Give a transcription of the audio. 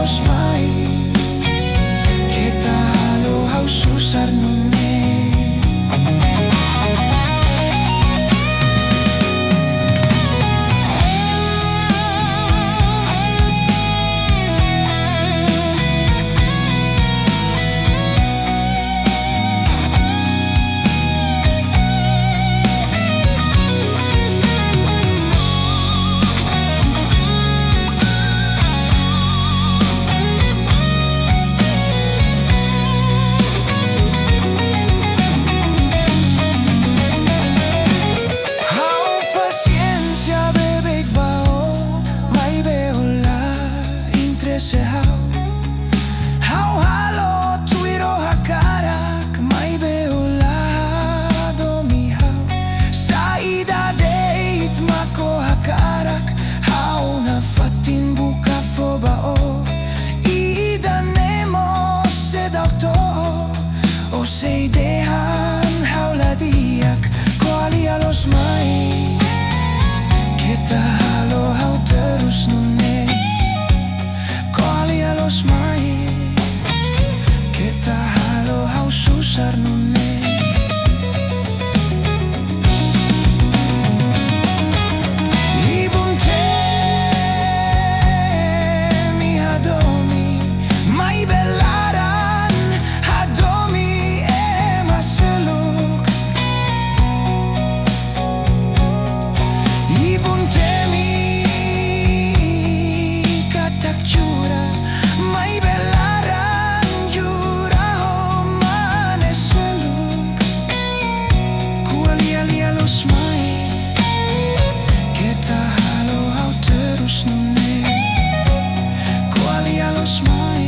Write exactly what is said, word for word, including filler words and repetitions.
Loos mai, keta halo ha'u susar nune'e. Ha'u pasiénsia beibeik ba ó, maibé ó la interese ha'u. Ha'u halo tuir ó hakarak, maibé ó la hadomi ha'u. Saida de'it mak ó hakarak, ha'u nafatin buka fó ba ó. Ida-ne'e mós seidauk to'o, ó sei dehan ha'u la di'ak. Ko'alia loos mai, keta halo ha'u terus nune'e. Ko'alia loos mai, keta halo ha'u susar nune'e. Ibun temi hadomi, maibé laran hadomi ema seluk. Ibun temi katak jura, maibé laran jura ho mane seluk. Ko'alia loos mai, keta halo ha'u terus nune'e. Ko'alia loos mai,